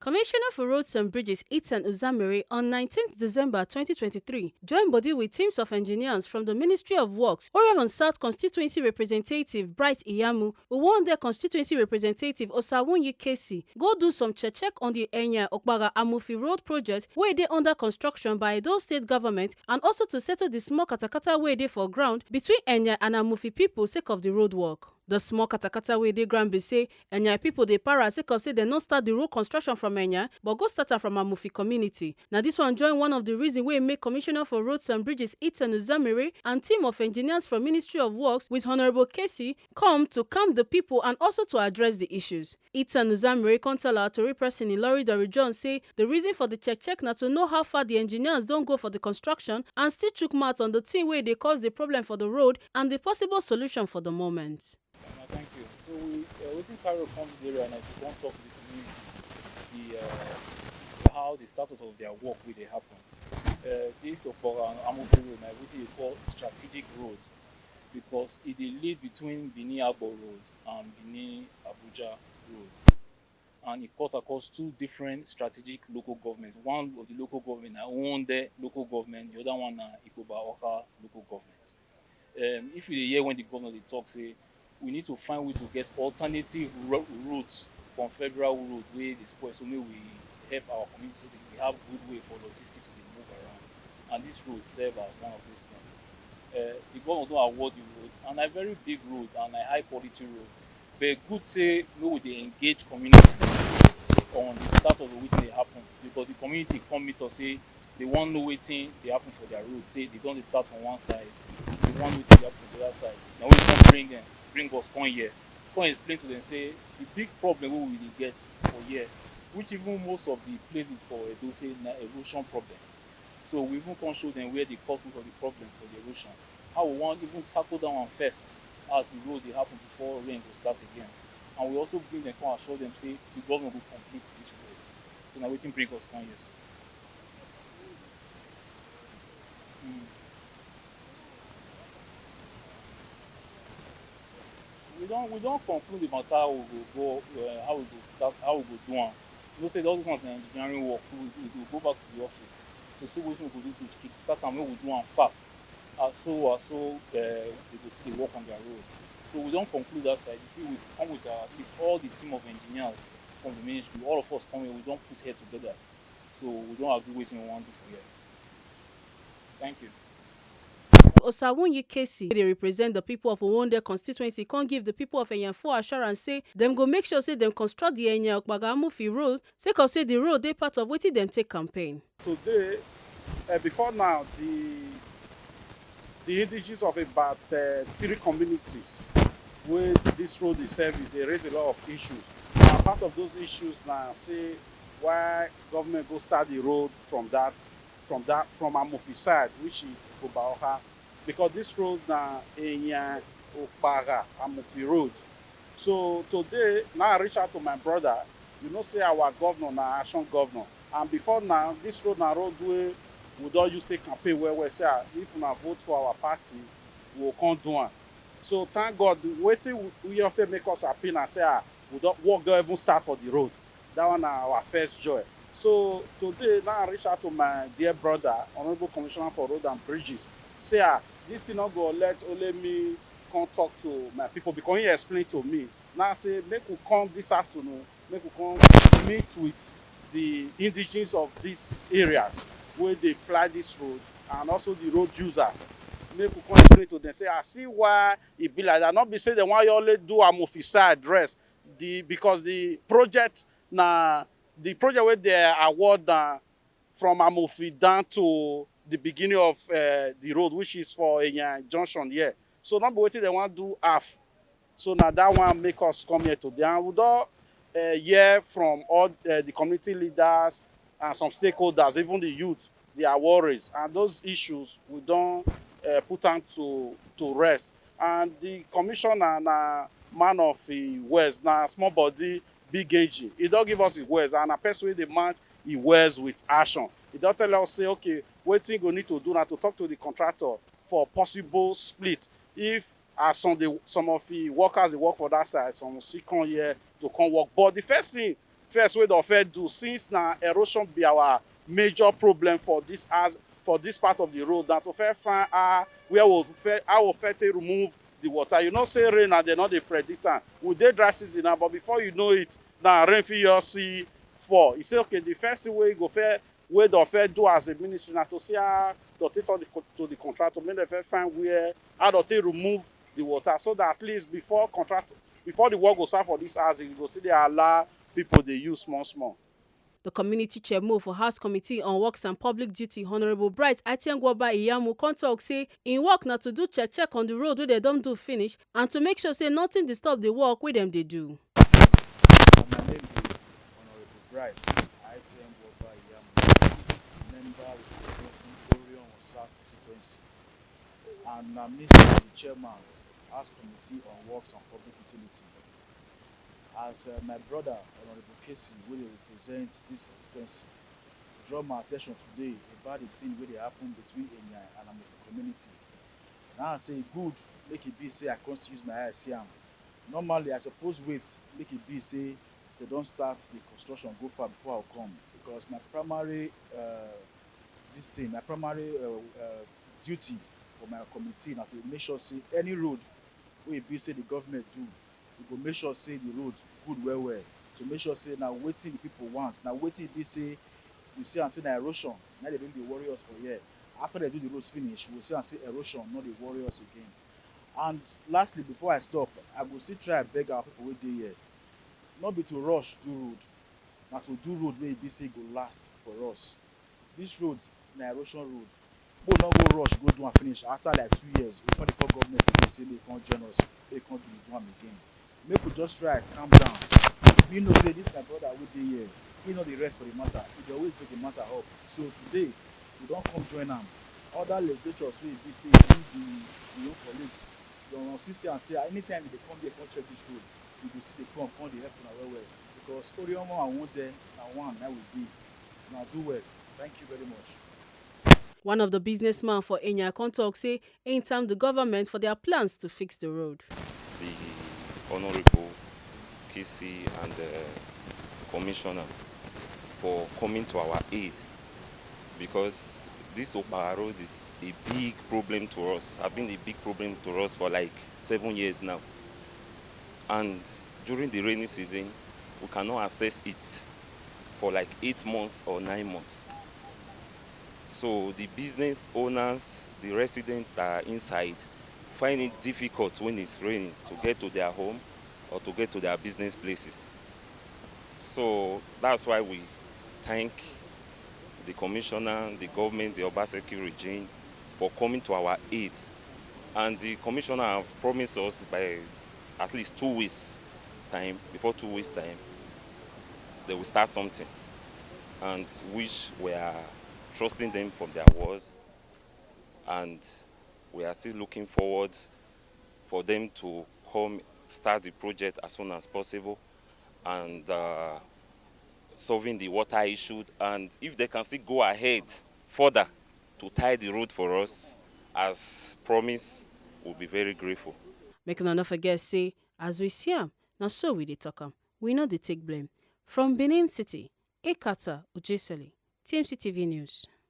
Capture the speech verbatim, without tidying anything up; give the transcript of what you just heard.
Commissioner for Roads and Bridges, Ethan Uzamere, on nineteenth December twenty twenty-three, joined body with teams of engineers from the Ministry of Works, Oriamon South Constituency Representative Bright Iyamu, Uwonde Constituency Representative Osawunyi Casey, go do some check check on the Enya Okpara Amufi Road project wey dey under construction by Edo State Government, and also to settle the small katakata wey dey for ground between Enya and Amufi people sake of the road work. The small katakata wey dey ground be say Enya people dey para sake of say dem no start the road construction from Enya, but go start am from Amufi community. Na this one join one of the reason wey make Commissioner for Roads and Bridges, Ethan Uzamere, and team of engineers from Ministry of Works with Honourable Casey come to calm the people and also to address the issues. Ethan Uzamere come tell our tori person Ilori Dori John say the reason for the check check na to know how far the engineers don go for the construction and still chook mouth on the thing wey dey cause the problem for the road and the possible solution for the moment. Una thank you. So we, uh, wetin carry us come this area na to come talk to the community, the, uh, how the status of their work wey dey happen. Uh, this Okpara and Amufi road na wetin you call strategic road, because e dey lead between Benin Agbo Road and Benin Abuja Road, and e cut across two different strategic local governments. One of the local government na Uwonde local government, the other one na Ikpoba Oka local government. Um, if you dey hear when the governor dey talk say we need to find way to get alternative ro-, routes from federal road wey dey spoil, so make we help our community so that we have good way for logistics to dey move around, and this road serve as one of these things. Uh, the governor don award the road, and na very big road and na high quality road, but e good say make we dey engage community on the status of wetin dey happen, because the community come meet us say they wan know wetin dey happen for their road, say they don dey start from one side, they wan know wetin dey happen for the other side. Na we come bring dem, bring us come here, come explain to them say the big problem wey we dey get for here, which even most of the places for Edo say na erosion problem. So we even come show them where the cause most of the problem for the erosion, how we wan even tackle that one first as the road dey happen before rain go start again. And we also bring them come assure them say the government go complete this road. So na wetin bring us come here so. Mm. We don, we don conclude the matter how we go go, uh, how we go start, how we go do am. You know say all those ones na engineering work. We, we go go back to the office to see wetin we go do to kick start am, make we do am fast. As so, as so, uh, they go still dey work on their road. So we don conclude that side. You see, we come with, uh, at least all the team of engineers from the ministry. All of us come here, we don put head together. So we don agree wetin we wan do for here. Thank you. Osawunyi Casey, wey dey represent the people of Uwonde constituency, come give the people of Enyafo assurance say dem go make sure say dem construct the Enya Okpara Amufi road, sake of say the road dey part of wetin dem take campaign. Today, uh, before now, the, the indigenous of about, uh, three communities wey this road dey service, they raise a lot of issues. And part of those issues na say why government go start the road from that, from that, from Amufi side, which is Ikpoba Oka, because this road na Enya Okpara Amufi road. So today, now I reach out to my brother. You know say our governor na action governor. And before now, this road na road wey we don use take campaign well well. Say, ah, if una vote for our party, we go come do am. So thank God, wetin we, we fit make us happy na say, ah, we don, work don even start for the road. That one na our first joy. So today, now I reach out to my dear brother, Honourable Commissioner for Road and Bridges, say, ah, this thing no go let only me come talk to my people, because he explain to me. Now say make we come this afternoon, make we come meet with the indigenous of these areas wey dey ply this road and also the road users. Make we come explain to them say, I see why e be like that. No be say dem wan only do Amufi side rest, the, because the project na, the project wey dey award na from Amufi down to the beginning of, uh, the road, which is for Enya Junction here. So no be wetin dem wan do half. So na that one make us come here today. And we don, uh, hear from all, uh, the community leaders and some stakeholders, even the youth, their worries. And those issues, we don, uh, put am to, to rest. And the commissioner na man of the words, na small body, big engine. He don give us the words, and na person wey dey match the words with action. He don tell us say, okay, wetin go need to do na to talk to the contractor for possible split. If as some dey, some of the workers dey work for that side, some still come here to come work. But the first thing first wey dem first do, since na erosion be our major problem for this house, for this part of the road, na to first find how where we first, how we first take remove the water. You know say rain, and dem no dey predict am. We dey dry season now, but before you know it, na rain fit just see fall. E say, okay, the first thing wey go first, wey dem first do as a ministry, na to see how dem take talk to the co-, to the contractor, make dem first find where, how dem take remove the water, so that at least before contract, before the work go start for this house, e go still dey allow people dey use small small. The community chairman for House Committee on Works and Public Duty, Honorable Bright Atiengwoba Iyamu, come talk say im work na to do check check on the road wey dem don do finish and to make sure say nothing disturb the work wey dem dey do. My name be Honorable Bright Atiengwoba Iyamu, member representing Orion South constituency, and na me still be the chairman, House Committee on Works and Public Utility. As uh, my brother, Honorable Casey, wey dey represent this constituency, draw my attention today about the thing wey dey happen between Enyai and Amofu community. Now I say e good make e be say I come still use my eye see am. Normally, I suppose wait make e be say dem don start the construction go far before I come, because my primary, uh, this thing, my primary, uh, uh, duty for my committee na to make sure say any road wey e be say the government do, we go make sure say the road good well well, to make sure say na wetin the people want, na wetin e be say we see am say na erosion na dey really dey worry us for here. After dem do the roads finish, we go see am say erosion no dey worry us again. And lastly, before I stop, I go still try beg our people wey dey here, no be to rush do road, na to do road wey e be say go last for us. This road na erosion road. Make we no go rush go do am finish. After like two years, we come dey call government again say make e come join us, make e come do, do am again. Make we just try calm down. Me know say this my brother wey dey here, he no dey rest for the matter. He dey always bring the matter up. So today, we don come join am. Other legislators wey e be say still be im own colleagues, dem still see am say anytime we dey come here come check this road, we go still dey come, come dey help una well well, because Oriomo and Wonde na one na we be. Una do well. Thank you very much. One of the businessman for Enyai come talk say im thank the government for their plans to fix the road. The Honorable Casey and the Commissioner for coming to our aid, because this Okpara road is a big problem to us. Have been a big problem to us for like seven years now. And during the rainy season, we cannot access it for like eight months or nine months. So the business owners, the residents that are inside, find it difficult when it's raining to get to their home or to get to their business places. So that's why we thank the commissioner, the government, the Obaseki regime for coming to our aid. And the commissioner have promised us by at least two weeks time, before two weeks time, they will start something, and which we are trusting them for their words, and we are still looking forward for them to come start the project as soon as possible, and, uh, solving the water issue, and if they can still go ahead further to tie the road for us as promised, we'll be very grateful. Make una no forget say, as we see am, na so we dey talk am. We no dey take blame. From Benin City, Ekata Ojesoli, T M C T V News.